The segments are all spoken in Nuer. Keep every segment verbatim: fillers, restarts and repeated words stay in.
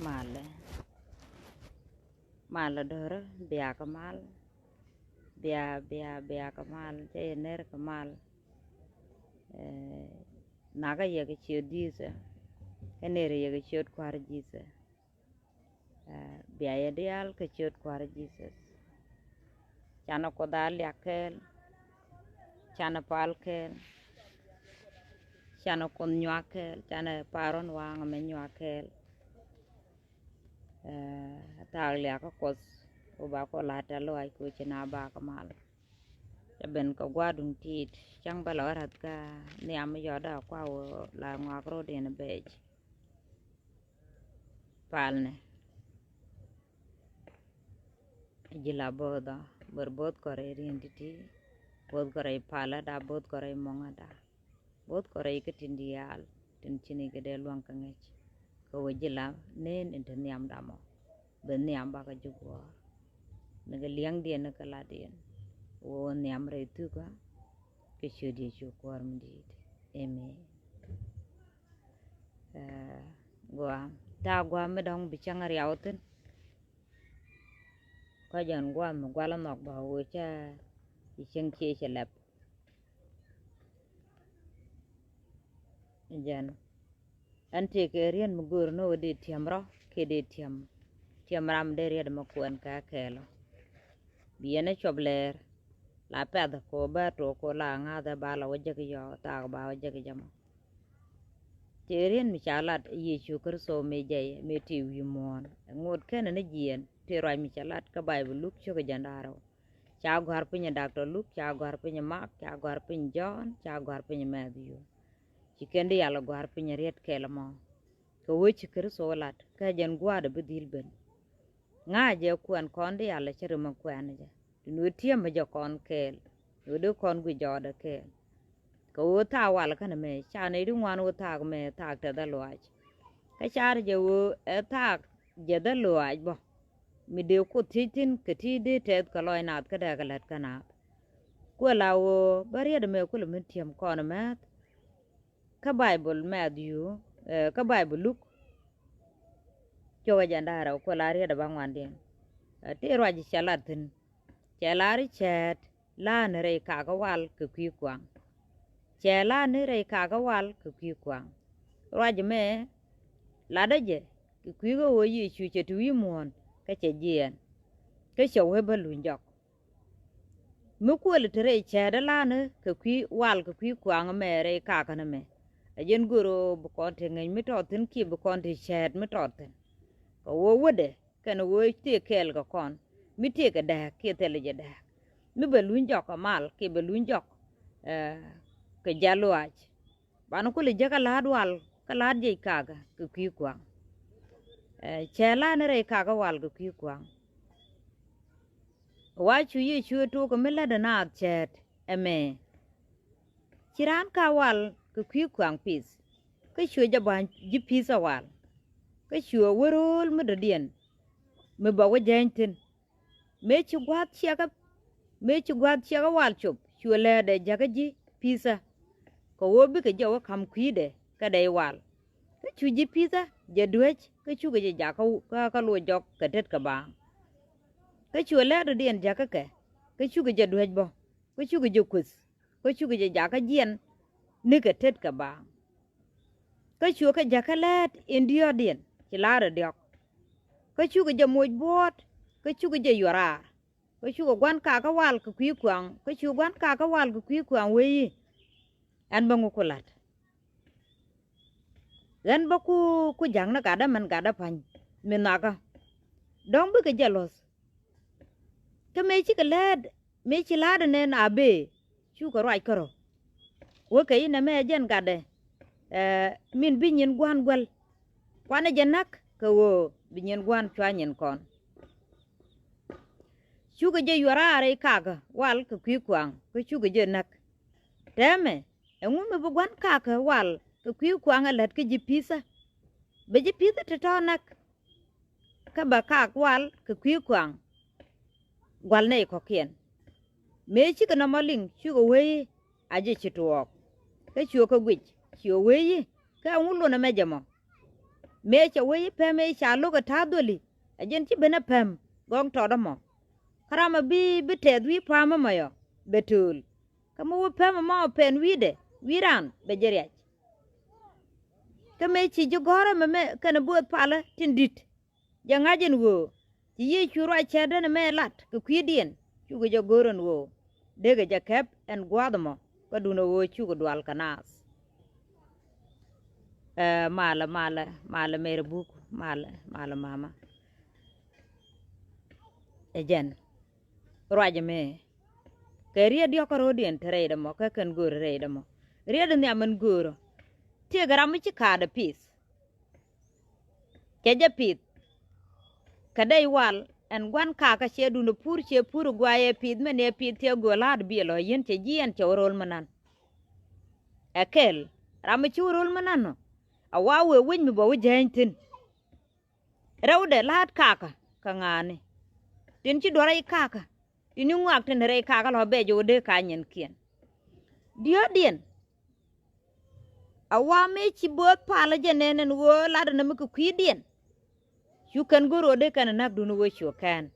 Malɛ. Malɛ do̱rä, bia kɛ mal. Bia, bia, bia kɛ mal, cä yɛ ner kɛ mal. Eh, nakä yɛ kɛ ciöt Jesus. Kä ner yɛ kɛ ciöt Kuäär Jesus. Eh, bia yɛ diaal kɛ ciöt Kuäär Jesus. Canɛ Kuoth a liak kɛɛl. Canɛ pal kɛɛl. Canɛ Kuoth nyuak kɛɛl. Canɛ pa̱a̱r run waŋ mɛ nyuak kɛɛl. Eh, thaak liak kä Kuoth, wä ba Kuoth la tɛ̈th lɔaac kɛ wä ci na ba kɛ mal. Cä ben kɛ gua̱a̱r duŋ ti̱i̱t, cäŋ bä la wä räth kä nhiam mi yɔt a kua wä la ŋɔak rot in bɛɛc. Palnɛ. Ji̱ la bo̱o̱th ɔ, bär bo̱o̱th kɔrɛ ri̱n ti̱ti̱, bo̱o̱th kɔrɛ palä da, bo̱o̱th kɔrɛ mɔŋä da. Bo̱o̱th kɔrɛ ikä tin diaal, tin cini kɛ dee luaŋ kä ŋäc. Kɛ wä ji̱ la neen in te nhiam damɔ. Bɛ nhiam bakɛ ji̱ guɔ̱ɔ̱r. Ni kɛ liɛŋdiɛn ni kɛ ladiɛn. Wä nhiam rɛy thukä. Kɛ ciöt Yecu Kuäär mi di̱i̱t. Amen. Eh, guam. Ta̱a̱ guam mi dɔ̱ŋ bi cäŋ riaw thi̱n. Kä jɛn guam mi gualä nhɔk ba wee cä i cieŋ cie cɛ lɛp. Jɛn ɛn tëëkɛ riet mi göör ni wä dee tiɛm rɔ kiɛ dee tiɛm, tiɛm ram dee riet mi kuɛn kɛ kɛɛl ɔ. Bi yɛn ɛ cuɔp lɛɛr la pɛth kɛ wä bä tuɔɔk kɛ wä la ŋa̱th ɛ ba la wä jek yɔɔ thaak ba wä jek jɛ mɔ. Tëë riet mi ca lat Yecu Kritho mëë jɛy mëë tëë wi̱i̱ muɔ̱ɔ̱n ɛ ŋot kɛnɛ ni jiɛɛn tëë ruac mi ca lat kä Bayböl Luk cio̱k ɛ jɛn da̱ŋ rɛw. Ca gɔ̱a̱r piny ɛ Daktɔr Luk, ca gɔ̱a̱r piny ɛ Mak, ca gɔ̱a̱r piny Jɔ̱ɔ̱n, ca gɔ̱a̱r piny ɛ Mɛthiu. Ci kɛn diaal ɛ gɔ̱a̱r piny ɛ riet kɛɛl ɛmɔ. Kɛ wee ci Kritho lat kä jɛn gua̱a̱r ɛ bi dhil ben. Ŋa̱cɛ kuɛn kɔn diaal ɛ cä rimɛ kuɛn jɛ. Ti ni wee tiɛmɛ jɛ kɔn kɛɛl. Ni wee dee kɔn guic jɔɔdɛ kɛɛl. Kɛ ɣöö thaak wal känɛ mɛ ca nɛy ti ŋuan ɣöö thaak mɛ thaak tɛth ɛ lɔaac. Kä car jɛ ɣöö ɛ thaak jɛ dhɛ lɔaac bä. Mi dee Kuoth thiec thi̱n kɛ ti dee tɛth kɛ lɔc naath kä dee kɛ lät kä naath. Kuɛ la ɣöö bä riet ɛmɛ kulɛ mi tiɛm kɔn ɛmɛth. Kä Bayböl Mɛthiu, eh, kä Bayböl Luk. Cio̱k ɛ jɛn da̱ŋ rɛw kuɛ la riet ɛ ba ŋuandiɛn. Eh, ti ruac cɛ lat thi̱n. Cɛ lar i̱ cɛɛt la̱a̱ni rɛy kakä wal kɛ kui̱ kuaŋ. Cɛ la̱a̱ni rɛy kakä wal kɛ kui̱ kuaŋ. Ruac mɛ latdä jɛ kɛ kui̱ kä ɣöö Yecu cɛ ti wi̱i̱ muɔ̱ɔ̱n kä cɛ jiɛɛn. Kä cɛ wee bä luny jɔk. Mi kuël ti rɛy cɛɛt la̱a̱ni kɛ kui̱ wal kɛ kui̱ kuaŋ mɛ rɛy kakä ni mɛ. Ɛ jɛn gör ɣöö bi kɔn ti ŋäc mi tɔt thi̱n kiɛ bi kɔn ti cɛɛt mi tɔt thi̱n. Kɛ ɣöö wädɛ kɛn ɣöö tëë kɛɛl kɛ kɔn mi tëëkɛ dääk kiɛ thilɛ jɛ dääk. Mi bɛ luny jɔk kɛ mal kiɛ bɛ luny jɔk, eh, kɛ jal luaac. Banɛ kulɛ jek kä la̱a̱t wal kä la̱a̱t jiɛc kakä kɛ kui̱ kuaŋ. Eh, cɛ la̱a̱ni rɛy kakä wal kɛ kui̱ kuaŋ. Wa cu Yecu ɛ tuɔɔk kɛ mi lätdɛ naath cɛɛt ɛmɛ. Ci raan ka̱a̱k wal kɛ kui̱ kuaŋ pith. Kä cuɛ jɛ ba̱ny ji̱ pith ɛ wal. Kä cuɛ wä ro̱o̱l mi dɔ̱diɛn mi bɛ wä jääny thi̱n. Mëë ci gua̱a̱th ciɛkä, mëë ci gua̱a̱th ciɛkä wal cop cuɛ läätdɛ jakä ji̱ pithä. Kɛ ɣöö bikɛ jɛ wä ka̱m kui̱dɛ kä dɛy wal. Kä cu ji̱ pithä jɛ duäc kä cukɛ jɛ jakä kä, kä loc jɔk kɛ tet kɛ baaŋ. Kä cuɛ läätdɔdiɛn jakä kɛ kä cukɛ jɛ duäc bä. Kä cukɛ jɛ kueth kä cukɛ jɛ jakä jiɛn nikɛ tet kɛ baaŋ. Kä cuɛ kɛ jakä läät in diɔ̱ɔ̱kdiɛn ci la̱rä diɔ̱k. Kä cukɛ jɛ moc buɔ̱ɔ̱t kä cukɛ jɛ yuɔr raar. Kä cukɛ gua̱n kakä wal kɛ kui̱ kuaŋ kä cukɛ gua̱n kakä wal kɛ kui̱ kuaŋ wee i̱ ɛn bä ŋu ku la̱t. Ɣän bä ku, ku ja̱ŋ ni gatdä mɛn gatdä pa̱ny mi nhakä. Dɔ̱ŋ bikɛ jɛ luɔ̱th. Kä mëë cikɛ läät mëë ci la̱a̱t ɛnɛn a bëë cukɛ ruac kärɔ̱. Wä kɛ inɛ mɛ jɛn gatdɛ, eh, min bi nyin gua̱n guäl. Kuanɛ jɛ näk kɛ ɣöö bi nyin gua̱n cua nyin kɔn. Cukɛ jɛ yuɔr raar rɛy kakä wal kɛ kui̱ kuaŋ kä cukɛ jɛ näk. Tɛmɛ ɛŋu mi bi gua̱n kakä wal kɛ kui̱ kuaŋ ɛ lät kä ji̱ pi̱thä? Bɛ ji̱ pi̱thä ti tɔ̱ näk. Kä bɛ kaak wal kɛ kui̱ kuaŋ gua̱l nɛy kɔ̱kiɛn. Mëë cikɛ nɔmɔ liŋ cukɛ wee i̱ a jɛ ci tuɔɔk. Kä cuɛ kɛ guic cuɛ wee i̱ kä ɛŋu luɔnɛ mɛ jɛ mɔ. Mëë cɛ wee i̱ päm ëë ca lo̱k ɛ ta̱a̱ dhuɔ̱li, ɛ jɛn ci ben ɛ päm gɔ̱k tɔt ɛmɔ. Kä ram ɛ bi, bi tɛth wi̱i̱ pa̱a̱m ɛmɔ yɔ bɛ tööl. Kä mi wä päm ɛmɔ pɛn wi̱i̱dɛ, wi̱i̱ raan bɛ jɛ riac. Kä mëë ci ji̱ gɔ̱rä mɛmɛ kɛnɛ bo̱o̱th palä tin di̱t, jɛ ŋa̱c ɛn ɣöö ci Yecu ruac cätdä ɛmɛ lat kɛ kui̱diɛn, cukɛ jɛ go̱r ɛn ɣöö dee kɛ jɛ kɛp ɛn gua̱a̱th ɛmɔ, kä duundɛ ɣöö cukɛ dual kɛ naath. Ɛ, malɛ, malɛ, malɛ Mary Buk, malɛ, malɛ mama. Ɛ jɛn ruac ɛmɛ kɛ riet diɔ̱k kä ro̱o̱diɛn te rɛydɛ mɔ, kä kɛn göörä rɛydɛ mɔ. Riet nhiam ɛn göörä, tëëkɛ ram mi ci ka̱a̱dɛ pith. Cɛ jɛ pith kɛ dee wal ɛn gua̱n kakä, ciɛ duundɛ pur, ciɛ pur guayɛ pith, mɛn ɛ pith, ciɛ gööl la̱a̱t biɛl ɔ yien, cɛ jiɛɛn, cɛ wä ro̱l mi nan. Ɛ kɛl ram mi ci wä ro̱l mi nan ɔ, a wa wëë wec mi bä wä jääny thi̱n. Rɛwdɛ la̱a̱t kakä kɛ ŋa̱a̱ni, tin ci duɔ̱r rɛy kakä, tin ci ŋɔak tin rɛy kakä lɔ bɛc ɣöö dee ka nyinkiɛn. Diɔ̱ɔ̱kdiɛn, a wa mëë ci bo̱o̱th palä jɛ nɛn ɛn ɣöö lat ɛn ɛmɛ kɛ kui̱diɛn, cu kɛn go̱r ɣöö dee kɛn ɛ näk duundɛ ɣöö cu kɛn.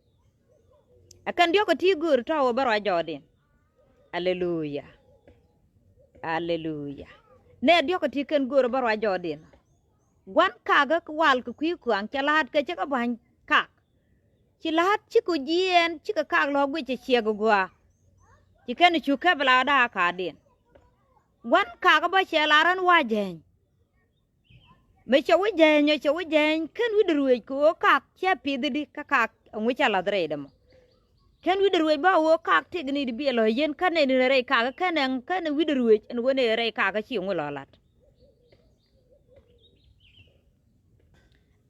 Ɛ kɛn diɔ̱k ɛ ti göör tɔ̱ ɣöö bä ruac jɔɔdiɛn. Aleluya. Aleluya. Nɛ diɔ̱k ɛ ti kɛn göör bä ruac jɔɔdiɛn. Gua̱n kakä wal kɛ kui̱ kuaŋ cɛ la̱a̱t kɛ cä kɛ ba̱ny kak. Ci la̱a̱t cikɛ jiɛɛn, cikɛ kak lɔ̱k guic cɛ ciɛk ɛ gua̱a̱. Ci kɛn cu kɛp la da̱a̱ ka̱a̱diɛn. Gua̱n kakä bä cɛ la rän wa jääny. Mëë cɛ wä jääny ɔ, cɛ wä jääny, kɛn wi̱cdɛ ruëëc kɛ ɣöö kak cɛ pith di kä kak ɛŋu cɛ la̱th rɛydɛ mɔ. Kɛn wi̱cdɛ ruëëc bä ɣöö kak tëëk ni di biɛl lɔ yien, kä nɛy ni rɛy kakä, kɛn ɛŋ, kɛn wi̱cdɛ ruëëc ɛn ɣöö nɛy rɛy kakä ci ŋu lɔ la̱t.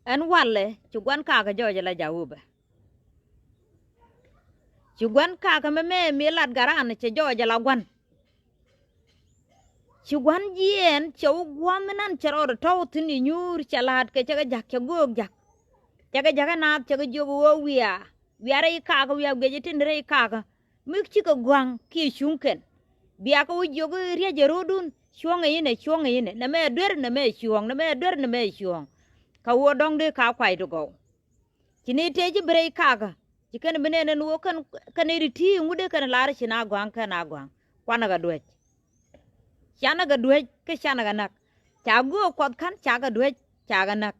Ɛn walɛ ci gua̱n kakä jɔɔcɛ la Ja̱wubɛ. Ci gua̱n kakä mɛmɛ mi lat garan cɛ jɔɔcɛ la gua̱n. Ci gua̱n jiɛɛn cɛ wä gua̱n mi nan cɛ rɔɔdɛ tɔ̱w thi̱n i̱ nyuur, cɛ la̱a̱t kɛ cɛ kɛ ja̱k, cɛ göök ja̱k. Cɛ kɛ ja̱k ɛ naath, cɛ kɛ jiök ɣöö wiaa, wiaa rɛy kakä, wiaa guiɛcɛ tin rɛy kakä. Mi cikɛ gua̱a̱ŋ kiɛ cuŋ kɛn. Bia kɛ wä jiök i̱ ria̱c ɛ ro̱o̱dun, cuɔ̱ŋ ɛ inɛ, cuɔ̱ŋ ɛ inɛ, nɛmɛ ɛ duer, nɛmɛ ɛ cuɔ̱ɔ̱ŋ, nɛmɛ ɛ duer, nɛmɛ ɛ cuɔ̱ɔ̱ŋ. Kɛ ɣöö dɔ̱ŋ dee ka kuay ti gɔw. Ci ni tëë ci bi rɛy kakä, ci kɛn bi nɛn ɛn ɣöö kɛn, kɛn i̱ ti ti ŋut dee kɛn lar ci na gɔ̱a̱ŋ kɛn a gɔ̱a̱ŋ. Kuanɛ kɛ duäc. Canɛ kɛ duäc kä canɛ kɛ näk. Ca göök kuɔth ka̱n ca kɛ duäc ca kɛ näk.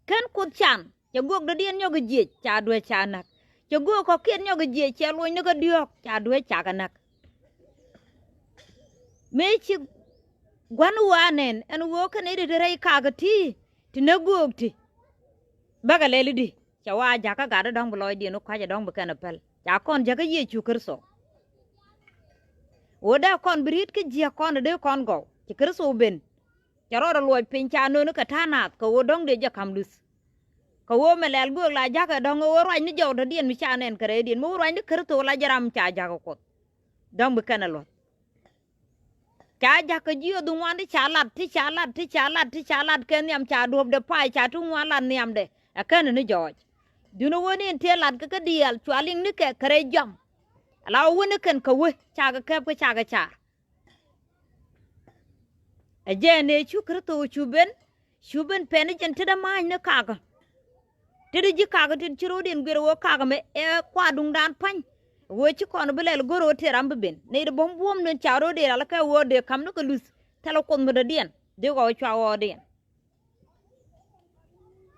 Kɛn kuoth can, cɛ göök dɔ̱diɛn nyɔk kɛ jiëc ca duäc ca näk. Cɛ göök kɔ̱kiɛn nyɔk kɛ jiëc cɛ luɔ̱ny ni kä diɔ̱ɔ̱k ca duäc ca kɛ näk. Mëë ci gua̱n ɣöö a nɛn ɛn ɣöö kɛn i̱ ti ti rɛy kakä ti, ti näk göök ti. Bäkɛ lɛl i̱di, cɛ wa jakä gat i̱ dɔ̱ŋ bi lɔcdiɛn i̱ kɔ̱a̱c i̱ dɔ̱ŋ bi kɛn ɛ päl. Ca kɔn jakä Yecu Kritho. Ɣöö dee kɔn bi ri̱t kä jiäk kɔn i̱ dee kɔn gɔw. Ci Kritho ben. Cɛ rɔɔdɛ luɔc piny ca nööni kɛ ta̱a̱ naath kɛ ɣöö dɔ̱ŋ dee jɛ ka̱m luth. Kɛ ɣöö mɛ lɛl göök la jakä dɔ̱ŋ ɣöö ruac ni jɔw dɔ̱diɛn mi ca nɛn kɛ rɛydiɛn mi wä ruac ni Kritho la jɛ ram ca jakä Kuɔth. Dɔ̱ŋ bi kɛn ɛ luɔth. Ca jakä jiöth ŋuan ti ca lat, ti ca lat, ti ca lat, ti ca lat kɛ nhiam ca duɔ̱pdɛ pay ca ti ŋuan lat nhiamdɛ. Ɛ kɛn ni jɔɔc. Duni wäni in tëë lat kä kä diaal cua liŋ ni kɛ kɛ rɛy jɔam. Ala wä wäni kɛn kɛ wä ca kɛ kɛp kä ca kɛ car. Ɛ jɛn ëë cu Kritho cu ben, cu ben pɛn i̱ jɛn tetdä ma̱a̱c ni kakä. Tetdä ji̱ kakä tet ci ro̱o̱diɛn guiɛr ɣöö kakä mɛ ɛ kua duŋdan pa̱ny. Ɣöö ci kɔn bi lɛl go̱r ɣöö tëë ram bi ben nɛy ti buɔ̱m buɔ̱m ni ca ro̱o̱diɛn ral kɛ ɣöö dee ka̱m ni kɛ luth thilɛ Kuoth mi dɔ̱diɛn dee ɣɔw cua ɣɔɔdiɛn.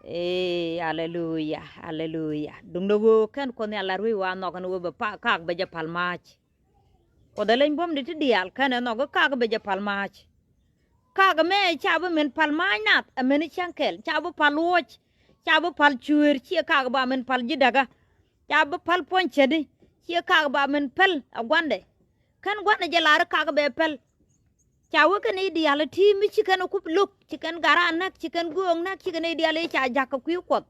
Ee, aleluya, aleluya. Duŋdɛ ɣöö kɛn Kuoth Nhial la ruëc wa nhɔk ɛn ɣöö bɛ pa-, kak bɛ jɛ pal ma̱a̱c. Kuoth ɛ leny buɔ̱mdɛ ti diaal kɛn ɛ nhɔk i̱ kak bɛ jɛ pal ma̱a̱c. Kak ɛmɛ ca bi min pal ma̱a̱c nath ɛ min i̱ cäŋ kɛl, ca bi pal luɔ̱c, ca bi pal cuëër, ciɛ kak ba min pal ji̱ däkä. Ca bi pal puɔ̱ny cätni, ciɛ kak ba min päl ɛ gua̱ndɛ. Kɛn gua̱ndɛ jɛ lar i̱ kak bɛ päl. Ca wä kɛn i̱ diaal ɛ ti mi ci kɛn ɛ kup lo̱k, ci kɛn gat raan näk, ci kɛn göök näk, ci kɛn i̱ diaal i̱ ca jakä kui̱ Kuɔth.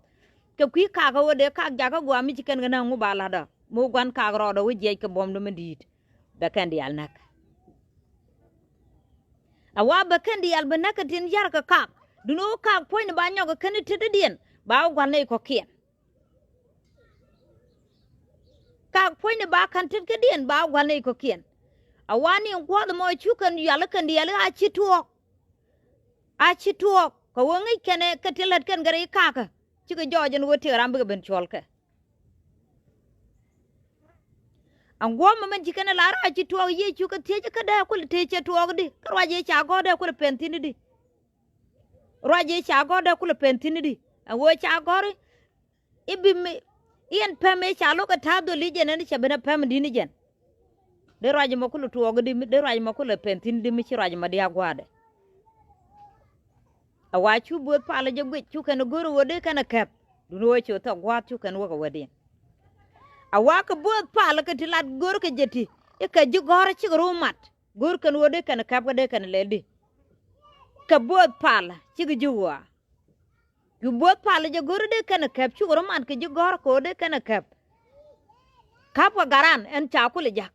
Kɛ kui̱ kakä ɣöö dee kak jakä gɔaa mi ci kɛn kɛ näk ŋu ba la̱tdä. Mi wä gua̱n kak rɔɔdɛ wä jiɛc kɛ buɔ̱mdɛ mi di̱i̱t. Bɛ kɛn diaal näk. A wa bɛ kɛn diaal bɛ näk kɛ tin ya̱r kɛ kak. Duundɛ wä kak puɔ̱nyni ba nyɔk kɛ kɛn i̱ tetdädiɛn ba wä gua̱l nɛy kɔ̱kiɛn. Kak puɔ̱nyni ba ka̱n tetkädiɛn ba gua̱l nɛy kɔ̱kiɛn. A wani in gua̱th ɛmɔ cu kɛn yual i̱ kɛn diaal i̱ a ci tuɔɔk. A ci tuɔɔk. Kɛ ɣöö ŋäc kɛnɛ kɛ ti lät kɛn kɛ rɛy kakä. Cikɛ jɔɔc ɛn ɣöö tëëkɛ ram bikɛ ben cuɔl kɛ. Ɛn guɔ̱ɔ̱mɛ mɛn ci kɛn ɛ la ruac ci tuɔɔk Yecu kɛ thiec kä dee kulɛ tëë cɛ tuɔɔk di, kä ruac ëë ca gɔ̱r dee kulɛ pɛn thi̱n di. Ruac ëë ca gɔ̱r dee kulɛ pɛn thi̱n di. Ɛn ɣöö ca gɔ̱r i̱ bi mi i̱ ɛn päm ëë ca lo̱k ɛ ta̱a̱ dholi jɛn ɛn cɛ ben ɛ päm di̱t ni jɛn. Dee ruac ɛmɔ kulɛ tuɔɔk di, dee ruac ɛmɔ kulɛ pɛn thi̱n di mi ci ruac ɛmɔ diaak gua̱a̱dɛ. A wa cu bo̱o̱th palä jɛ guic, cu kɛn go̱r ɣöö dee kɛn a kɛp. Duundɛ ɣöö cu thok gua̱a̱th cu kɛn wä kɛ wädiɛn. A wa kɛ bo̱o̱th palä kɛ ti lat go̱r kɛ jɛ ti i̱ kɛ ji̱ gɔ̱rä cikɛ ruu mat. Go̱r kɛn ɣöö dee kɛn a kɛp kɛ dee kɛn a lɛl di. Kɛ bo̱o̱th palä cikɛ ji̱ ɣɔaa. Cu bo̱o̱th palä jɛ go̱r dee kɛn a kɛp, cukɛ ruu mat kɛ ji̱ gɔ̱rä kɛ ɣöö dee kɛn a kɛp. Ka̱p kɛ garan ɛn ca kulɛ ja̱k.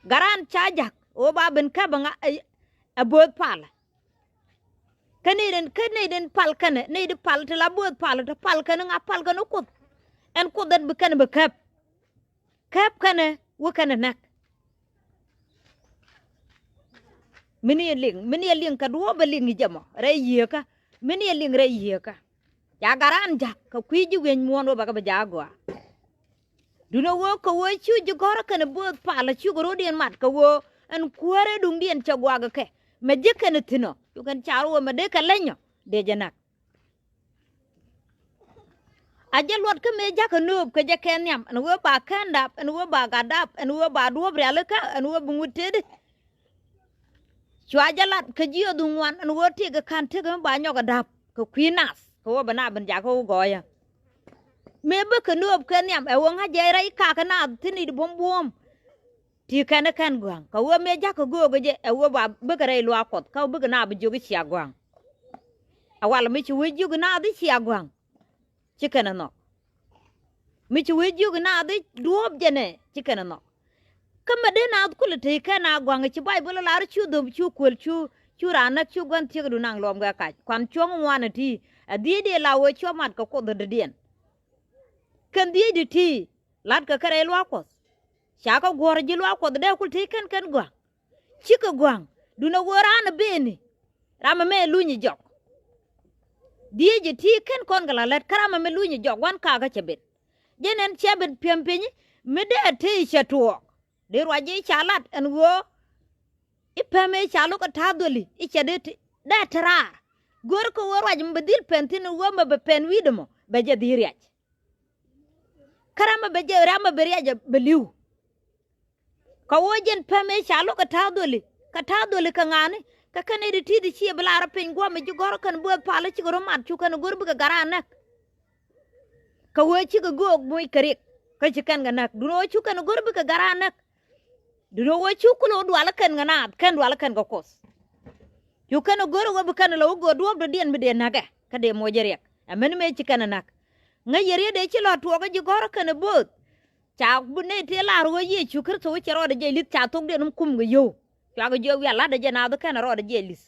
Garan ca ja̱k ɣöö ba ben kɛp ɛ ŋa, ɛ, ɛ bo̱o̱th palä. Kä nɛy den, kä nɛy den pal kɛnɛ, nɛy di pal ti la bo̱o̱th pal, ti pal kɛnɛ ŋa, pal kɛnɛ Kuoth. Ɛn Kuoth ɛn bi kɛnɛ bi kɛp. Kɛp kɛnɛ wä kɛnɛ näk. Min yɛ liŋ, min yɛ liŋ kɛ duɔ̱ɔ̱p ɛ liŋ i̱ jɛ mɔ rɛy yieekä. Min yɛ liŋ rɛy yieekä. Ca garan ja̱k kɛ kui̱ ji̱ wi̱eny muɔ̱ɔ̱n wä bɛ kɛ bi ja̱a̱k gɔaa. Duundɛ ɣöö kɛ ɣöö cu ji̱ gɔ̱rä kɛnɛ bo̱o̱th palä cukɛ ro̱diɛn mat kɛ ɣöö ɛn kuäärɛ duŋdiɛn cɛ gua̱a̱k kɛ mɛ ji̱ kɛnɛ thi̱n ɔ. Cu kɛn car ɣöö mɛ dee kɛ leny ɔ dee jɛ näk. A jɛ luɔt kä mëë ja̱kä nööp kɛ jɛ kɛ nhiam ɛn ɣöö ba kɛn dap, ɛn ɣöö ba gat dap, ɛn ɣöö ba duɔ̱ɔ̱p rialikä, ɛn ɣöö bi ŋut tëëdi. Cua jɛ lat kɛ jiöth ŋuan ɛn ɣöö tëëkɛ ka̱n tëëkɛ mi ba nyɔk ɛ dap kɛ kui̱ nath kɛ ɣöö bɛ na ben jakä wä gɔɔyä. Mëë bäkɛ nööp kɛ nhiam ɛ ɣöö ŋa̱c jɛ rɛy kakä naath thi̱n i̱ di buɔ̱m buɔ̱ɔ̱m. Ti kɛn ɛ kɛn gua̱a̱ŋ kɛ ɣöö mëë ja̱kä göökä jɛ ɛ ɣöö ba bäkɛ rɛy luaak Kuɔth kä bäkɛ na bi jiök i̱ cia gua̱a̱ŋ. Ɛ walɛ mi ci wee jiök i̱ naath i̱ cia gua̱a̱ŋ. Ci kɛn ɛ nhɔk. Mi ci wee jiök i̱ naath i̱ duɔ̱ɔ̱p jɛnɛ ci kɛn ɛ nhɔk. Kä mɛ dee naath kulɛ tëë kɛn a gua̱a̱ŋ i̱ ci Bayböl ɛ lar cu dhöp cu kuël cu, cu raan näk cu gua̱n thiekdu naŋ luɔm kɛ kac. Kuan cuɔ̱ŋ ŋuan ɛ ti ɛ dhiecdɛ la wee cuɔ̱ mat kɛ Kuoth ɛ dɔ̱diɛn. Kɛn dhiecdi ti la̱tkɛ kɛ rɛy luaak Kuɔth. Ca kɛ guɔ̱r ji̱ luaak Kuɔth dee kul tëë kɛn kɛn gua̱a̱ŋ. Cikɛ gua̱a̱ŋ duundɛ ɣöö raan ɛ beni. Ram ɛmɛ luny i̱ jɔk. Dhiecɛ ti kɛn kɔn kɛ la lät kä ram ɛmɛ luny i̱ jɔk gua̱n kakä cɛ ben. Jɛn ɛn cɛ ben pi̱em piny mi dee tëë cɛ tuɔɔk. Dee ruac ji̱ ca lat ɛn ɣöö i̱ päm ëë ca lo̱k ɛ ta̱a̱ dholi i̱ cɛ dee ti dee te raar. Go̱r kɛ ɣöö ruac ɛmɛ bɛ dhil pɛn thi̱n ɛn ɣöö mɛ bɛ pɛn wi̱i̱dɛ mɔ bɛ jɛ dhil riac. Kä ram mɛ bɛ jɛ ram mɛ bɛ riac ɛ bɛ li̱w. Kɛ ɣöö jɛn päm ëë ca lo̱k kɛ ta̱a̱ dholi kɛ ta̱a̱ dholi kɛ ŋa̱a̱ni kɛ kɛn ëë ti ti̱i̱t i̱ ciɛ bi laarä piny gua̱a̱m i̱ ji̱ gɔ̱rä kɛn bo̱o̱th palä cikɛ rɔ̱ mat cu kɛn go̱r bikɛ gat raan näk. Kɛ ɣöö cikɛ göök moc kɛ riɛk kä ci kɛn kɛ näk duundɛ ɣöö cu kɛn go̱r bikɛ gat raan näk. Duundɛ ɣöö cu kulɛ wä dualä kɛn kɛ naath kɛn dualä kɛn kɛ Kuoth. Cu kɛn go̱r ɣöö bi kɛn lɛ wä göör duɔ̱ɔ̱p dɔ̱diɛn mi dee näkɛ kä dee moc ɛ riɛk ɛ mɛn mëë ci kɛn ɛ näk. Ŋäc yɛ riet dee ci lɔ tuɔɔk kä ji̱ gɔ̱rä kɛn bo̱o̱th. Ca bi nɛy tëë lar ɣöö Yecu Kritho cɛ rɔɔdɛ jɛ li̱th ca thokdiɛn kum kɛ yio̱w. Cuakɛ jiök wiaa la̱tdɛ jɛ naath kɛn rɔɔdɛ jɛ li̱th.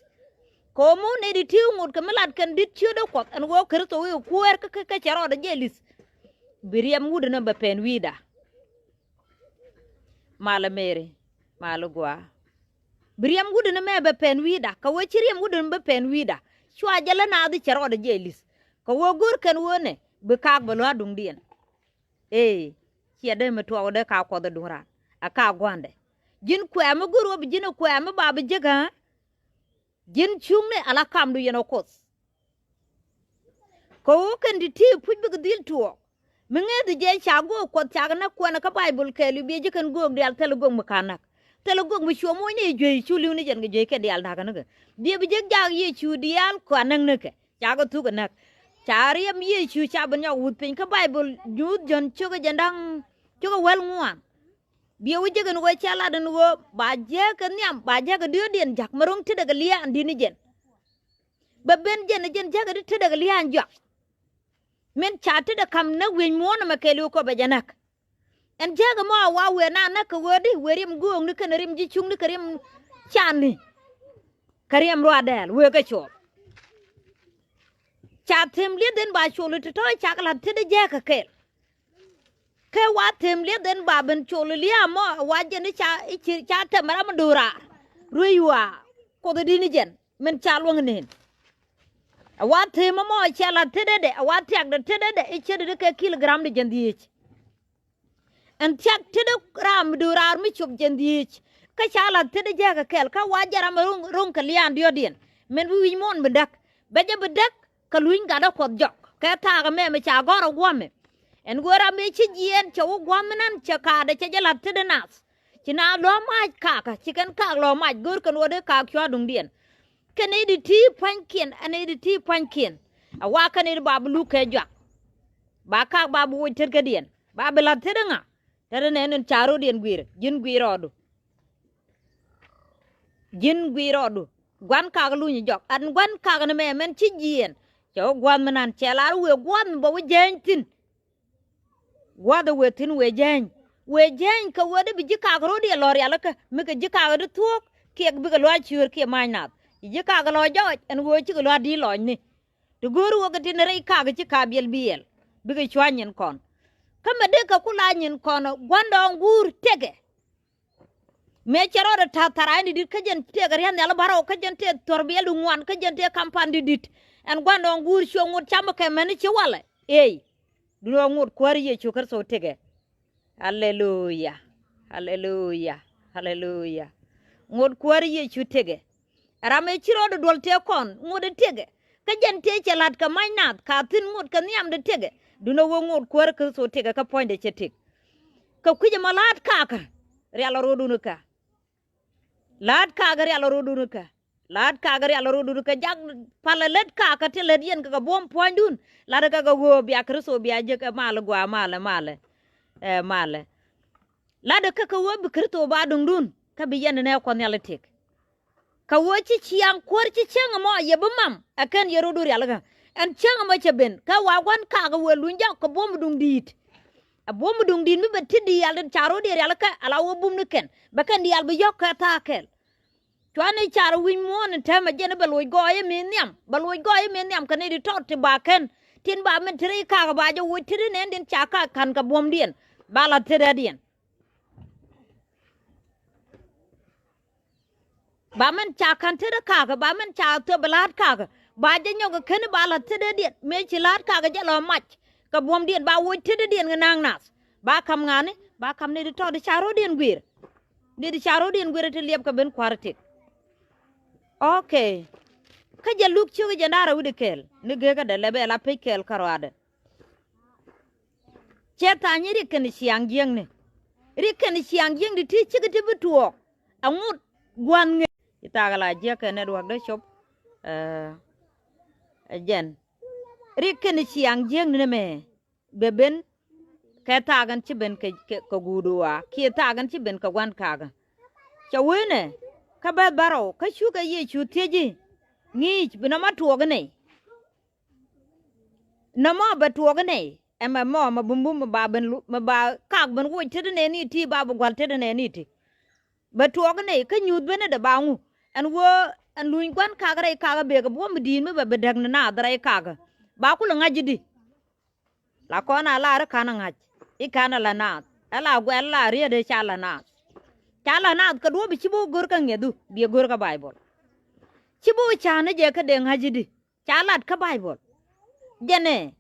Kɛ ɣöö mi wä nɛy ti ti ŋot kɛ mi lat kɛn di̱t ciötdä Kuɔth ɛn ɣöö Kritho i̱ kuäär kä kä cɛ rɔɔdɛ jɛ li̱th. Bi riɛm wut ɛn ɛ bɛ pɛn wi̱i̱da. Malä Meri, malä gua̱a̱. Bi riɛm wut ɛn ɛ mɛ bɛ pɛn wi̱i̱da kɛ ɣöö ci riɛm wut ɛn bɛ pɛn wi̱i̱da. Cua jɛ lä naath i̱ cɛ rɔɔdɛ jɛ li̱th. Kɛ ɣöö go̱r kɛn ɣöö nɛ bi kaak bɛ lua̱a̱ duŋdiɛn. Ee, ciɛ dee mi tuɔɔk dee ka Kuɔth ɛ duŋ raan ɛ ka gua̱ndɛ. Ji̱n kuɛ̈ɛ̈ mi go̱r ɣöö bi ji̱n ɛ kuɛ̈ɛ̈ mi ba bi jek ɣä. Ji̱n cuŋni ala kamdu yɛn ɛ Kuoth. Kɛ ɣöö kɛn ti ti puc bikɛ dhil tuɔɔk. Mi ŋeeth jɛ ca göök Kuɔth cakɛ näk kuɛn kä Bayböl kɛɛliw biɛ ji̱ kɛn göök diaal thilɛ göök mi ka näk. Thilɛ göök mi cuɔ moc ni juey cu li̱w ni jɛn kɛ juey kɛ diaal nakä nikɛ. Biɛ bi jek jak Yecu diaal kua näk nikɛ. Cakɛ thuk ɛ näk. Ca riɛm Yecu ca bi nyɔk wuth piny kä Bayböl nyuuth Jɔ̱ɔ̱n cio̱k ɛ jɛn da̱ŋ cio̱k ɛ wäl ŋuan. Biɛ wä jek ɛn ɣöö cɛ lat ɛn ɣöö ba jääk kɛ nhiam ba jääk kɛ diöödiɛn ja̱k mi ro̱ŋ tetdɛ kɛ lia̱a̱n di̱t ni jɛn. Bɛ ben jɛn ɛ jɛn jääk kɛ di tetdɛ kɛ lia̱a̱n juak. Min ca tetdɛ ka̱m näk wi̱i̱ muɔ̱ɔ̱n ɛmɛ kɛɛliw kɔ bɛ jɛ näk. Ɛn jääk ɛmɔ a wa wëë na näk kɛ ɣöö di wëë riɛm göökni kɛnɛ riɛm ji̱ cuŋni kɛ riɛm canni. Kɛ riɛm ruaadɛɛl wëë kɛ cɔɔl. Ca them lieth ɛn ba col i̱ ti tɔ̱ cak la̱th tetdɛ jääk kɛ kɛɛl. Kɛ wa them lieth ɛn ba ben col i̱ lia̱a̱ mɔ wa jɛn i̱ ca i̱ ci ca them ram i̱ do̱raar. Ruec wa Kuoth i̱ di̱t ni jɛn min ca luäŋ neen. A wa thim ɛmɔ cɛ la̱th tetdɛ, a wa thiakdɛ tetdɛ i̱ cetdɛ kɛ kilogram di jiɛn dhieec. Ɛn thiak tetdɛ ram mi do̱raar mi cop jiɛn dhieec. Kä ca la̱th tetdɛ jääk kɛ kɛl kä wa jɛ ram ro̱ŋ, ro̱ŋ kɛ liaandiɔ̱diɛn. Min bi wi̱c muɔ̱ɔ̱n bi däk, bɛ jɛ bi däk kɛ luny gatdä Kuɔth jɔk kɛ thaak ɛmɛ mi ca gɔ̱r ɛ guɔ̱mɛ. Ɛn ɣöö ram ëë ci jiɛɛn cɛ wä gua̱a̱th mi nan cɛ kaatdɛ cɛ jɛ la̱th tetdɛ nath. Ci naath lɔ̱ mac kakä, ci kɛn kaak lɔ̱ mac, go̱o̱r kɛn ɣöö dee kaak cua duŋdiɛn. Kɛ nɛy di ti pua̱nykiɛn, ɛ nɛy di ti pua̱nykiɛn. A wa kɛ nɛy di ba bi luk kɛ juak. Ba kaak ba bi woc tetkädiɛn, ba bi la̱th tetdɛ ŋa? Tetdɛ nɛɛni ca ro̱diɛn gui̱i̱r, ji̱n gui̱i̱r rɔɔdu. Ji̱n gui̱i̱r rɔɔdu. Gua̱n kakä luny jɔk, ɛn gua̱n kakä ni mɛ mɛn ci jiɛɛn. Cɛ wä gua̱a̱th mi nan cɛ lar wëë gua̱a̱th mi bä wä jääny thi̱n. Gua̱a̱th ɛ wëë thi̱n wëë jääny. Wëë jääny kɛ wëë dee bi ji̱ kakä ro̱diɛn lɔ̱ rialikä, mi kɛ ji̱ kakä di thuɔ̱k kiɛ bikɛ lua̱c ciöör kiɛ ma̱a̱c nath. Ci ji̱ kakä lɔ̱ jɔɔc ɛn wëë cikɛ lua̱c di̱i̱t lɔcni. Ti go̱o̱r wä kɛ tin rɛy kakä ci ka̱a̱ biɛl biɛl bikɛ cua nyin kɔn. Kä mɛ dee kɛ ku la nyin kɔn gua̱ndɔɔŋ guur tëkɛ. Mëë cɛ rɔɔdɛ ta̱th tharaani di̱t kä jɛn tëëk ria̱th nhial bärɔw kä jɛn tëëk thuɔ̱r biɛl di ŋuan kä jɛn tëëk ka̱m pan di̱t di̱t. Ɛn gua̱ndɔɔŋ guur cuɛ ŋot camä kɛ mɛni ci walɛ. Ëëy. Duundɛ ɣöö ŋot kuäärä Yecu Kritho tëkɛ. Aleluya. Aleluya. Aleluya. Ŋot kuäärä Yecu tëkɛ. Ɛ ram ëë ci rɔɔdɛ duɔl tëë kɔn ŋot ɛ tëkɛ. Kä jɛn tëë cɛ la̱t kɛ mac nath ka thi̱n ŋot kɛ nhiamdɛ tëkɛ. Duundɛ ɣöö ŋot kuäärä Kritho tëkɛ kä puɔ̱nydɛ cɛ tëk. Kɛ kui̱c ɛmɔ la̱a̱t kakä rial ɛ ro̱o̱dun kä. La̱a̱t kakä rial ɛ ro̱o̱dun kä. La̱a̱t kakä rial ɛ ro̱o̱dun kä jak. Palä lät kakä ti lät yɛn kɛ kɛ buɔ̱m pua̱nydun. La̱t kɛ kɛ ɣöö bia Kritho bia jek ɛ malɛ gua̱a̱ malɛ malɛ. Ɛ malɛ. La̱t kɛ kɛ ɣöö bi Kritho ba duŋdun kä bi yɛn nɛ Kuɔth Nhial i̱ tëk. Kɛ ɣöö ci ciaŋ kuäär ci cäŋ ɛmɔ yɛ bi mam ɛ kɛn yɛ ro̱du rialikä. Ɛn cäŋ ɛmɔ cɛ ben kä wa gua̱n kakä wëë luny jɔk kɛ buɔ̱m duŋ di̱i̱t. Ɛ buɔ̱m duŋ di̱i̱t mi bɛ ti diaal ca ro̱diɛn rialikä ala wä bum ni kɛn bɛ kɛn diaal bi yɔ̱k kɛ thaak kɛl. Cuani car wi̱c muɔ̱ɔ̱n in tɛmɛ jɛn bɛ loc gɔɔyä mi nhiam, bɛ loc gɔɔyä mi nhiam kɛ nɛy di tɔt ti ba kɛn. Tin ba min ti rɛy kakä ba jɛ woc ti ri nɛn din ca kakä ka̱n kɛ buɔ̱mdiɛn ba la tetdädiɛn. Ba min ca ka̱n tetdä kakä, ba min ca thöp la̱a̱t kakä ba jɛ nyɔk kɛ keni ba la tetdädiɛn mëë ci la̱a̱t kakä jɛ lɔ mac. Kɛ buɔ̱mdiɛn ba woc tetdädiɛn kɛ na̱a̱ŋ nath ba ka̱m ŋa̱ni ba ka̱m nɛy di tɔt di ca ro̱diɛn gui̱i̱r. Nɛy di ca ro̱diɛn gui̱i̱r ti liɛp kɛ ben kua̱r i̱ tëk. Ok. Kä jɛ Luk ciök jɛ da̱rä wi̱cdɛ kɛɛl ni gekä dɛ lɛ bɛ la pec kɛɛl kä ruaadɛ. Cɛ tha̱a̱ny i̱ rik kɛn ciaŋ jiäkni. Rik kɛn ciaŋ jiäkni ti cikɛ ti bi tuɔɔk. Aŋot gua̱n ŋe. Ci thaak la jiäk kɛ network dee cop. Ɛ, ɛ jɛn. Rik kɛn ciaŋ jiäkni nɛmɛ. Bɛ ben kɛ thaak in ci ben kɛ, kɛ, kɛ guut ɣɔaa kiɛ thaak in ci ben kɛ gua̱n kakä. Cɛ wee nɛ kä bɛth bärɔw kä cukɛ Yecu thiec i̱ ŋi̱i̱c bi nɔmɔ tuɔɔk i̱ nɛy. Nɔmɔ bɛ tuɔɔk i̱ nɛy ɛmɛ mɔ mɛ bumbum mɛ ba ben lu mɛ ba kak ben woc tetdä nɛɛni ti ba bi gua̱l tetdä nɛɛni ti. Bɛ tuɔɔk i̱ nɛy kä nyuuth benɛ dee ba ŋu. Ɛn ɣöö ɛn luny gua̱n kakä rɛy kakä bëë kɛ buɔ̱m bi di̱i̱t mi bɛ bi däk ni naath rɛy kakä. Ba kulɛ ŋa̱c i̱di. La kɔn a la ri ka̱n a ŋa̱c i̱ ka̱n a la naath ɛ la guɛl la riet i̱ ca la naath. Ca la naath kɛ duɔ̱ɔ̱p i̱ ci bi wä go̱r kä ŋiɛthu biɛ go̱r kä Baibol. Ci bi wä ca̱n i̱ jɛ kä dee ŋa̱c i̱di. Ca lat kä Baibol. Jɛnɛ.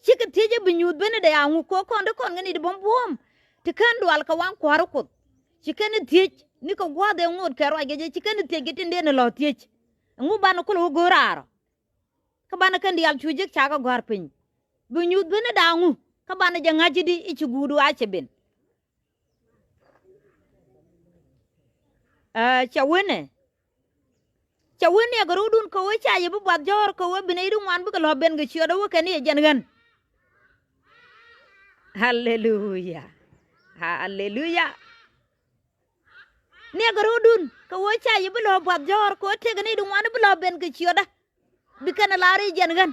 Cikɛ thiec i̱ bi nyuuth benɛ dee a ŋu ko̱ kɔn di kɔn kɛ ni di buɔ̱m buɔ̱ɔ̱m. Ti kɛn dual kɛ waŋ kua̱r i̱ Kuoth. Ci kɛn i̱ thiec ni kɛ gua̱a̱th ɛ ŋot kɛ ruac kɛ jɛ ci kɛn i̱ thiec kɛ tin dee ni lɔ thiec. Ɛŋu banɛ kulɛ wä go̱r raarɔ. Kä banɛ kɛn diaal cu jek ca kɛ gɔ̱a̱r piny. Bi nyuuth benɛ da̱a̱ŋu kä banɛ jɛ ŋa̱c i̱di i̱ ci guut ɣaa cɛ ben. Ɛ, cɛ wenɛ. Cɛ wenɛ kɛ ro̱dun kɛ wee ca yɛ bi buath jɔ̱ɔ̱r kɛ wee bi nɛy di ŋuan bikɛ lɔ̱ ben kɛ ciötdä wee kɛn i̱ ɛ jɛn ɣän. Aleluya. Aleluya. Niɛkɛ ro̱dun kɛ ɣöö ca yɛ bi lɔ̱ɔ̱k buath jɔ̱ɔ̱r kɛ ɣöö tëkɛ nɛy di ŋuan bi lɔ̱ɔ̱k ben kɛ ciötdä. Bi kɛn ɛ la̱r i̱ jɛn ɣän.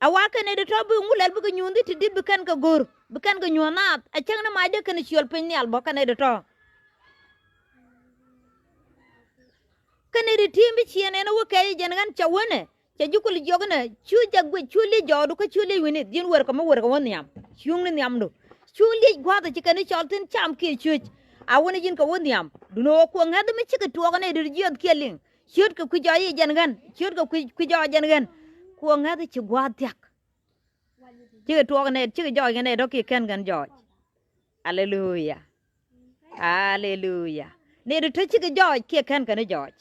Ɛ wa̱a̱ kɛn nɛy di tɔ̱ bi ŋu lɛl bikɛ nyuuth i̱ ti di̱t bi kɛn kɛ go̱r bi kɛn kɛ nyuɔ̱th naath ɛ cäŋ ni macdä kɛn ciöl piny nhial bä kɛn nɛy di tɔ̱. Kɛn nɛy di ti̱i̱m bi ciëën ɛn ɛ wä kɛc i̱ jɛn ɣän cɛ wänɛ. Cɛ ji̱ kul jiɔk inɛ cu jɛ guic cu liec jɔɔdu kä cu liec wi̱nith ji̱n wër kɛ mi wër kɛ wä nhiam. Cuŋni nhiamdu cu liec gua̱a̱th ci kɛn i̱ cɔl thi̱n cam kiɛ cuec. A wänɛ ji̱n kɛ wä nhiam duundɛ ɣöö kuɔk ŋäth mi cikɛ tuɔɔk inɛ i̱ dee jiɔth kiɛ liŋ. Ciötkɛ kui̱ jɔɔc i̱ jɛn ɣän, ciötkɛ kui̱, kui̱ jɔɔc jɛn ɣän. Kuɔ ŋäth i̱ ci gua̱a̱th thia̱k. Cikɛ tuɔɔk nɛy, cikɛ jɔɔc kɛ nɛy tɔ̱ kiɛ kɛn kɛn jɔɔc. Aleluya. Aleluya. Nɛy dee tɔ̱ cikɛ jɔɔc kiɛ kɛn kɛn jɔɔc.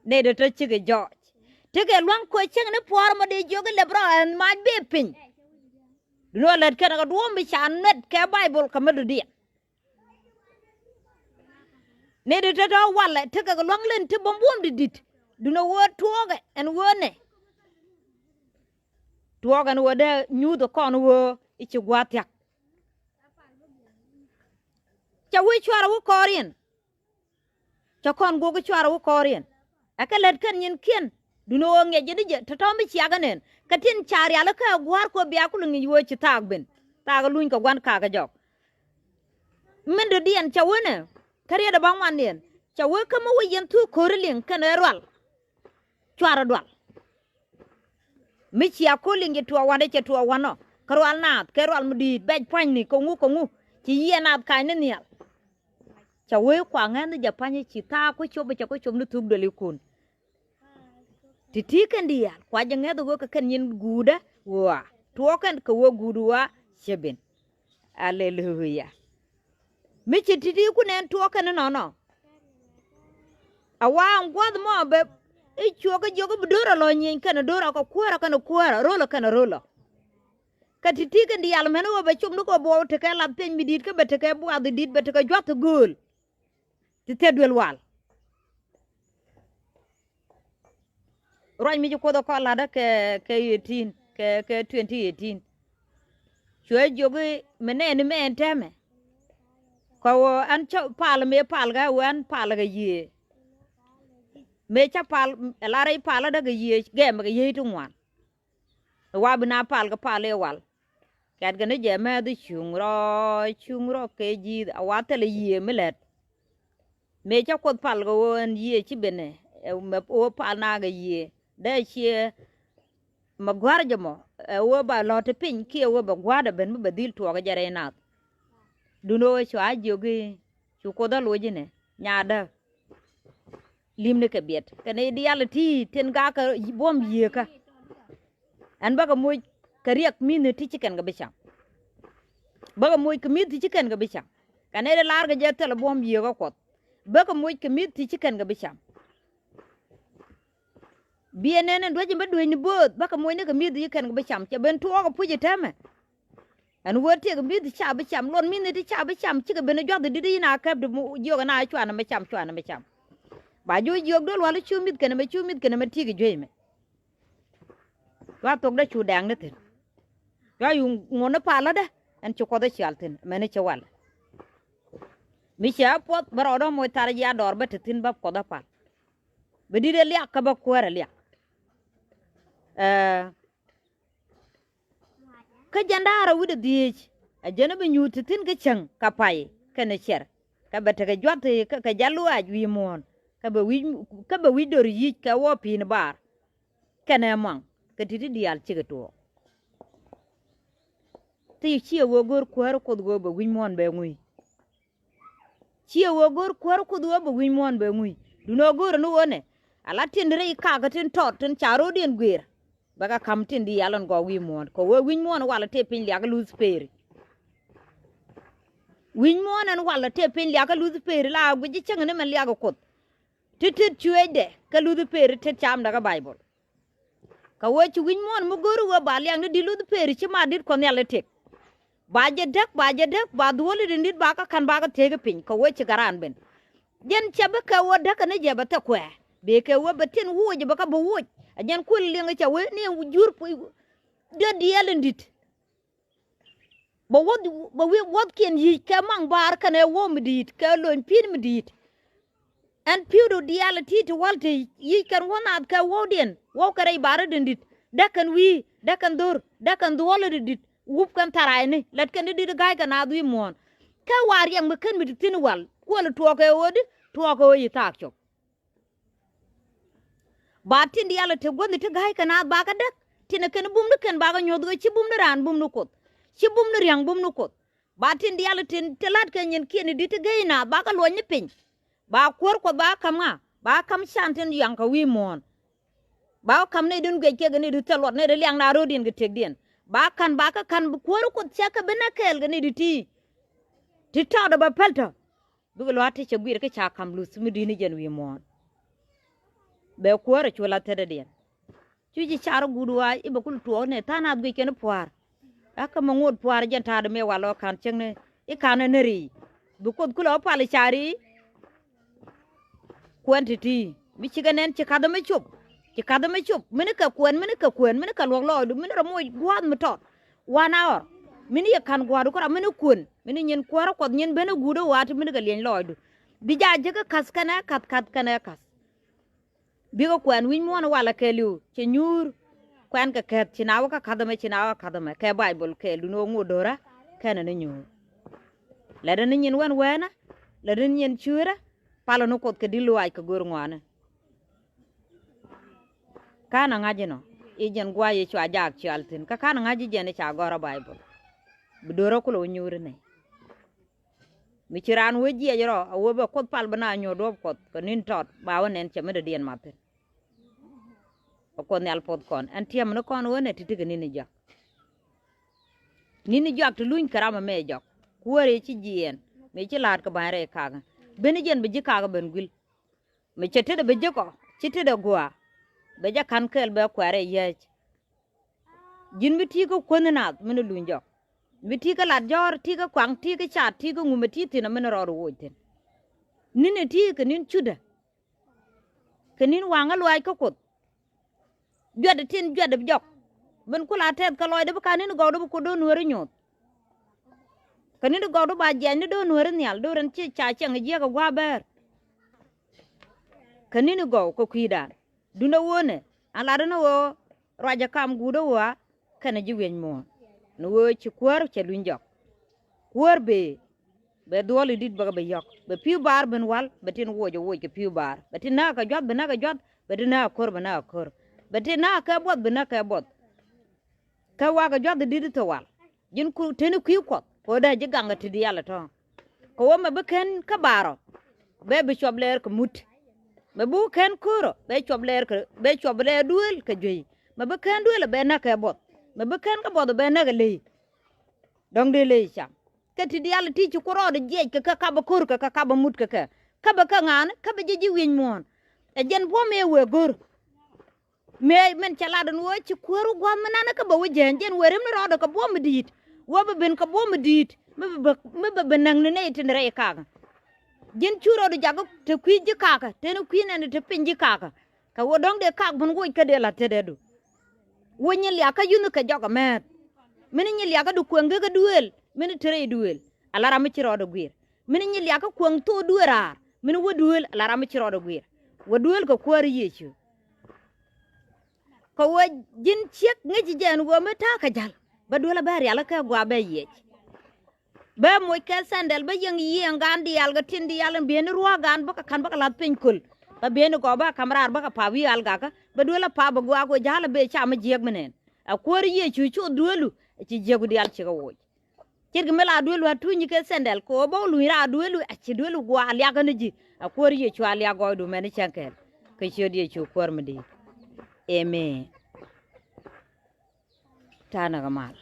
Nɛy dee tɔ̱ cikɛ jɔɔc. Tekɛ lua̱ŋ kɔ cieŋ ni puɔ̱ɔ̱r mɔ dee jiök i̱ lɛp rɔ ɛn mac bee piny. Duundɛ ɣöö lät kɛn kɛ duɔ̱ɔ̱m mi ca nuɛt kɛ Baibol kɛ mi dɔ̱diɛn. Nɛy dee tɔ̱ tɔ̱ walɛ tekɛ kɛ lua̱ŋ len ti buɔ̱m buɔ̱m di̱t di̱t. Duundɛ ɣöö tuɔɔkɛ ɛn ɣöö nɛ. Tuɔɔkɛ ɛn ɣöö dee nyuuth ɛ kɔn ɣöö i̱ ci gua̱a̱th thia̱k. Cɛ wee cuarɛ wä kɔɔriɛn. Cɛ kɔn guɔk i̱ cuarɛ wä kɔɔriɛn. Ɛ kɛ lät kɛn nyinkiɛn. Duundɛ ɣöö ŋiɛc jɛ ni jɛ tɔ̱tɔ̱ mi ciakä nɛn. Kɛ tin ca rialikä ɛ gua̱a̱r kɔ bia kulɛ ŋi̱i̱c ɣöö ci thaak ben. Thaak ɛ luny kɛ gua̱n kakä jɔk. Min dɔ̱diɛn cɛ wee nɛ. Kä riet ɛ bä ŋuandiɛn. Cɛ wee kä mi wä yɛn thuk ko̱ri liŋ kɛnɛ rual. Cuarɛ dual. Mi cia ko̱ liŋ jɛ tuɔɔk wa̱n dee cɛ tuɔɔk wa̱n ɔ. Kä rual naath kɛ rual mi di̱i̱t bɛc pua̱nyni kɛ ŋu kɛ ŋu. Ci yiëë naath ka̱ny ni nhial. Cɛ wee kua ŋäth ni jɛ pa̱ny i̱ ci thaak ku cop i̱ cɛ ku cop ni thuk dɔlikun. Ti̱ti̱ kɛn diaal kua jɛ ŋäth i̱ wee kɛ kɛn nyin guudä ɣɔaa. Tuɔɔk kɛn kɛ wee guud ɣɔaa cɛ ben. Aleluya. Mi ci ti̱ti̱ ku nɛn tuɔɔk kɛn inɔnɔ. A wa ɛn gua̱th mɔ bɛ i̱ cuɔk i̱ jiök i̱ bi do̱r a lɔ nyieny kɛn a do̱r a kɛ kuäär a kɛn a kuäär a ro̱l a kɛn a ro̱l a. Kɛ ti̱ti̱ kɛn diaal mɛn i̱ wä bɛ cop ni kɛ buɔk tekɛ lath piɛny mi di̱i̱t kä bɛ tekɛ buath i̱ di̱i̱t bɛ tekɛ juath i̱ gööl. Ti thil duel wal. Ruac mi ci Kuoth ɛ kɔn la̱tdä kɛ, kɛ eighteen, kɛ, kɛ twenty eighteen. Cuɛ jiök i̱ mi nɛɛni mɛ ɛn täämɛ. Kɛ ɣöö ɛn cä pal mëë pal kɛ ɣöö ɛn pal kɛ yiëë. Mëë cä pal ɛ la rɛy pal ɛ däk kɛ yiëë gɛmɛ kɛ yiëë ti ŋuan. Ɛ wa bi na pal kɛ pal i̱ wal. Kɛt kɛ ni jɛ mɛth i̱ cuŋ rɔ, cuŋ rɔ kɛ ji̱th a wa thilɛ yiëë mi lät. Mëë cä Kuoth pal kɛ ɣöö ɛn yiëë ci ben ɛ mɛ ɣöö pal na kɛ yiëë dee ciɛ mɛ gua̱r jɛ mɔ ɛ ɣöö ba lɔ̱t ti piny kiɛ ɣöö bɛ gua̱a̱r dee ben mi bɛ dhil tuɔɔk jɛ rɛy naath. Duundɛ ɣöö cua jiök i̱ cu Kuoth ɛ loc inɛ nyaatdä. Li̱mnikɛ biɛt kɛ nɛy diaal ti tin gakɛ buɔ̱m yieekä. Ɛn bäkɛ moc kɛ riɛk mi̱thni ti ci kɛn kɛ bi cam. Bäkɛ moc kɛ mi̱th ti ci kɛn kɛ bi cam. Kɛ nɛy di laar kɛ jɛ thilɛ buɔ̱m yieekä Kuɔth. Bäkɛ moc kɛ mi̱th ti ci kɛn kɛ bi cam. Biɛ nɛn ɛn duäc in bä dueecni bööth bäkɛ moc ni kɛ mi̱th ti ci kɛn kɛ bi cam cɛ ben tuɔɔk ɛ puc ɛ täämɛ. Ɛn wee tiek mi̱th ca bi cam luɔt mi̱thni ti ca bi cam cikɛ ben ɛ juath i̱ di̱t i̱ na käp ti jiök ɛn a cuanɛ mi cam cuanɛ mi cam. Ba jiök jiök duel wal i̱ cu mi̱th kɛnɛ mɛ cu mi̱th kɛnɛ mɛ tiek i̱ juey mɛ. Cua thok dee cu dɛŋ ni thi̱n. Cua yum ŋuɔ̱n ni pal lätdä ɛn ci Kuɔth i̱ cial thi̱n mɛn i̱ ci wal. Mi cɛ a puɔth bä rɔɔdä moc thar ji̱ a dɔɔr bä te thi̱n bä Kuɔth a pal. Bɛ di̱t ɛ liak kä bä kuäär ɛ liak. Ɛɛ. Kä jiɛn da̱ŋ rɛw wi̱cdɛ dhieec a jiɛn bi nyuuth ti thi̱n kä cäŋ kɛ pay kɛnɛ cɛr kɛ bɛ tekɛ juath kɛ kɛ jal luaac wi̱i̱ muɔ̱ɔ̱n kɛ bɛ wi̱c kɛ bɛ wi̱c dor yic kɛ wä pi̱i̱n baar kɛnɛ muaŋ kɛ ti̱ti̱ diaal cikɛ tuɔɔk. Ti ciɛ wee go̱o̱r kuäär Kuoth wee bɛ wi̱c muɔ̱ɔ̱n bɛ ŋui̱. Ciɛ wee go̱o̱r kuäär Kuoth wee bɛ wi̱c muɔ̱ɔ̱n bɛ ŋui̱. Duundɛ ɣöö go̱o̱rä ni ɣöö nɛ ala tin rɛy kakä tin tɔt tin ca ro̱o̱diɛn guëër. Bɛ kɛ ka̱m tin diaal ɛn gɔw wi̱i̱ muɔ̱ɔ̱n kɛ wee wi̱c muɔ̱ɔ̱n walɛ tëë piny liakä luth peeri. Wi̱c muɔ̱ɔ̱n ɛn walɛ tëë piny liakä luth peeri la guic ji̱ cäŋ ni mɛn liakä Kuoth. Ti tet cueecdɛ kɛ luth peeri tet camdɛ kä Baibol. Kɛ wee ci wi̱c muɔ̱ɔ̱n mi go̱o̱ri wee ba liak ni di̱t luth peeri ci ma di̱t Kuɔth Nhial i̱ tëk. Ba jɛ däk ba jɛ däk ba dhuɔ̱ɔ̱l i̱ di̱t ba kä ka̱n ba kä thiec i̱ piny kɛ wee ci garan ben. Jɛn cɛ bi kɛ wee däk kɛ ni jɛ bɛ thɛ kuɛɛ bee kɛ wee bɛ tin woc bɛ kä bi woc. A jɛn kuël liɛŋ i̱ cɛ wee ni jur dee diɛɛl in di̱t. Bɛ wuɔth bɛ wi̱i̱ wuɔthkiɛn yic kɛ maŋ baar kɛnɛ wuɔ̱w mi di̱i̱t kɛ lony pi̱i̱n mi di̱i̱t. Ɛn pi̱wdu diaal ti̱i̱ ti wal ti yic kɛn wuɔ̱th naath kɛ wuɔ̱wdiɛn wuɔ̱w kɛ rɛy baar i̱ di̱n di̱t däk kɛn wi̱i̱ däk kɛn dho̱r däk kɛn dhuɔ̱ɔ̱l i̱ di̱t di̱t wup kɛn tharaacni lät kɛn i̱ di̱t i̱ ga̱a̱c kɛ naath wi̱i̱ muɔ̱ɔ̱n. Kɛ wa riɛk mi ken mi ti thi̱n wal kuäl i̱ tuɔɔk kɛ ɣöödi tuɔɔk kɛ ɣöö yi thaak cop. Ba tin diaal ɛ te guäthni ti ga̱a̱c kɛ naath ba kä däk tin ɛ kɛn bumni kɛn ba kɛ nyuɔ̱th ɣöö ci bumni raan bumni Kuoth ci bumni ria̱ŋ bumni Kuoth. Ba tin diaal ɛ tin ti la̱t kɛ nyin kiɛn i̱ di̱t ti gey naath ba kɛ luɔ̱ny ni piny. Ba kuäär Kuɔth ba kɛ ka̱m ŋa Ba ka̱m can tin yaŋ kɛ wi̱i̱ muɔ̱ɔ̱n. Ba wä ka̱m nɛy tin guic kɛ kɛ nɛy ti thil luɔt, nɛy ti liaŋ na ro̱o̱diɛn kɛ tëkdiɛn. Ba ka̱n, ba kä ka̱n bi kuäär Kuoth cɛ kɛ bi näk kɛɛl kɛ nɛy ti ti, ti tɔɔt ɛ bɛ päl tɔ. Bikɛ lua̱a̱t ti cɛ guiir kä ca ka̱m luth mi di̱t ni jɛn wi̱i̱ muɔ̱ɔ̱n. Bɛ kuäär ɛ cu la thätdädiɛn. Cu ji̱ car guut wa̱a̱ i̱ bɛ kul tuɔɔk ni tha̱a̱ŋ nath guic kɛn pua̱a̱r. Akä mi ŋot pua̱a̱r jɛn ta̱a̱dɛ mëë wal ɔ ka̱n cäŋ ni i̱ ka̱n ɛ neri. Bi Kuoth kulɛ wä pal i̱ cari. Kuɛn ti̱ti̱ mi cikɛ nɛn ci ka̱th ɛmɛ cop. Ci ka̱th ɛmɛ cop, mini kɛ kuɛn, mini kɛ kuɛn, mini kɛ luɔ̱k lɔɔcdu, mini rɔ moc gua̱a̱th mi tɔt. Wan a ɣɔr mini yɛ ka̱n gua̱a̱du kä rɔ mini kuɛn, mini nyin kuäärä Kuɔth nyin ben ɛ guut ɛ wa̱a̱ ti mini kɛ liɛny lɔɔcdu. Bi jaak ji̱ kä ka̱th kɛnɛ ka̱th, ka̱th kɛnɛ ka̱th. Bikɛ kuɛn wi̱c muɔ̱ɔ̱n walɛ kɛɛliw cɛ nyuur. Kuɛn kɛ kɛth ci na wä kä ka̱th ɛmɛ, ci na wä kä ka̱th ɛmɛ kɛ Baibol kɛɛl duni wä ŋot do̱rä. Kɛnɛ ni nyuur. Lɛtdä ni nyin wän wɛɛnä, lɛtdä ni nyin cuurä. Palä ni Kuoth kɛ di̱t luaac kɛ go̱r ŋɔaani. Ka̱n a ŋa̱c inɔ i̱ jɛn gua̱a̱c i̱ cua jaak cual thi̱n kä ka̱n a ŋa̱c i̱ jɛn i̱ ca gɔ̱rä Baibol. Bi do̱rä kulɛ wä nyuur inɛ. Mi ci raan wee jiɛc rɔ a wee bɛ Kuoth pal bi na nyuɔ̱th duɔ̱ɔ̱p Kuɔth kɛ ni̱n tɔt ba wä nɛn cɛ mi dɔ̱diɛn mathin. Ɛ Kuoth Nhial puɔth kɔn ɛn tiɛm ni kɔn ɣöö nɛ ti̱ti̱ kɛ ni̱n i̱ jɔak. Ni̱n i̱ jɔak ti luny kɛ ram ɛmɛ jɔk. Kuäär i̱ ci jiɛɛn mi ci la̱a̱t kɛ ba̱ny rɛy kakä. Ben i̱ jɛn bi ji̱ kakä ben gui̱l. Mi cɛ tetdɛ bi ji̱ kɔ ci tetdɛ gua̱a̱. Bɛ jɛ ka̱n kɛɛl bɛ kuɛɛr ɛ yääc. Ji̱n mi ti̱i̱ kä kuänh nath mini luny jɔk. Mi ti̱i̱ kä lat jɔ̱ɔ̱r, ti̱i̱ kä kuaŋ, ti̱i̱ kä cat, ti̱i̱ kä ŋumɛ ti̱i̱ thi̱n amini rɔɔd woc thi̱n. Ni̱n ɛ ti̱i̱ kɛ ni̱n cutdä. Kɛ ni̱n waŋä luaac kä Kuoth. Juɛt tin juɛt jɔk. Ben kula tɛth kɛ lɔcdä bi ka ni̱n gɔwdä bi Kuoth do̱n nueeri nyoth. Kɛ ni̱n gɔwdä ba jiɛc ni do̱n nueeri nhial do̱n rɛn ci ca cɛŋ jiɛk ɛ gua̱a̱ bɛɛr. Kɛ ni̱n gɔw kɛ kui̱dan. Dundä wonɛ an latdä ni ɣöö ruacɛ kam guutdä wä kɛnɛ ji̱ wi̱eny muɔ̱ɔ̱n. Ni ɣöö ci kuäär cɛ luny jɔk. Kuäär bëë bɛ dhuɔl i̱ di̱t bäkɛ bɛ yɔ̱k bɛ pi̱w baar ben wal bɛ tin woc ɛ woc kɛ pi̱w baar bɛ tin näk kɛ jua̱th bɛ näk kɛ jua̱th bɛ tin näk kɛ ko̱r bɛ näk kɛ ko̱r. Bɛ tin näk kɛ buɔth bɛ näk kɛ buɔth. Kä wakɛ jua̱th i̱ di̱t i̱ thok wal. Ji̱n ku teni kui̱ Kuɔth kɛ ɣöö dee ji̱ gaŋ kɛ ti diaal ɛ tɔ̱. Kɛ ɣöö mɛ bi ken kä baarɔ bɛ bi cuɔp lɛɛr kɛ mut. Mɛ bi wä ken ko̱rɔ bɛ cuɔp lɛɛr kɛ bɛ cuɔp lɛɛr duëël kɛ juey. Mɛ bi ken duëël bɛ näk kɛ buɔth. Mɛ bi ken kä buɔth bɛ näk kɛ ley. Dɔ̱ŋ dee ley cam kɛ ti diaal ti ci ku rɔɔdɛ jiɛc kɛ kɛ kap bɛ ko̱r kɛ kɛ kap bɛ mut kɛ kɛ. Kä bɛ kɛ ŋa̱a̱n kä bɛ ji̱ ji̱ wi̱eny muɔ̱ɔ̱n. Ɛ jɛn buɔ̱m ëë wëë go̱r. Mëë min cɛ lat ɛn ɣöö ci kuäär wä gua̱a̱th mi nanä kä bɛ wä jääny jɛn wëë rim ni rɔɔdɛ kɛ buɔ̱m mi di̱i̱t. Wä bɛ ben kɛ buɔ̱m mi di̱i̱t mi bɛ ben näk ni nɛy tin rɛy kakä. Ji̱n cu rɔɔdu jakä te kui̱ ji̱ kakä teni kui̱ nɛn te piny ji̱ kakä. Kɛ wä dɔ̱ŋ dee kak ben woc kä dee la̱th tetdädu. Wä nyin liakä yunh kɛ jɔk ɛmɛɛth. Mini nyin liakä du kueŋ gekä duëël mini te rɛy duëël. Ala ram mi ci rɔɔdɛ guiir. Mini nyin liakä kueŋ thok duëël raar mini wä duëël ala ram mi ci rɔɔdɛ guiir. Wä duëël kɛ kuäär Yecu. Kɛ wä ji̱n ciek ŋäci jɛ ɛn wä mi ta̱a̱ kɛ ja̱l bä duëël a bɛ rialikä gua̱a̱ bɛ yiëc. Bä moc kɛ sɛndɛl bä yieŋ yieŋ gan diaal kɛ tin diaal in bieni rua̱a̱k gan bä kɛ ka̱n bä kɛ lath piny köl. Bä bieni gɔw bä kɛ ka̱m raar bä kɛ pap wi̱i̱ algakä bä duel a pap bä guaak wee ja̱a̱l a bee cam mi jiääk mi nɛn. A kuäär Yecu cu duelu a ci jiääk wi̱i̱ diaal cikɛ woc. Ce̱tkɛ mi la duelu a tuny kɛ sɛndɛl kɛ ɣöö bä wä luny raar duelu a ci duelu guaak liakä ni ji̱. A kuäär Yecu a liak gɔɔydu mɛn i̱ cäŋ kɛɛl kɛ ciöt Yecu kuäär mi di̱i̱t. Amen. Ta̱a̱ nɛ kɛ mal.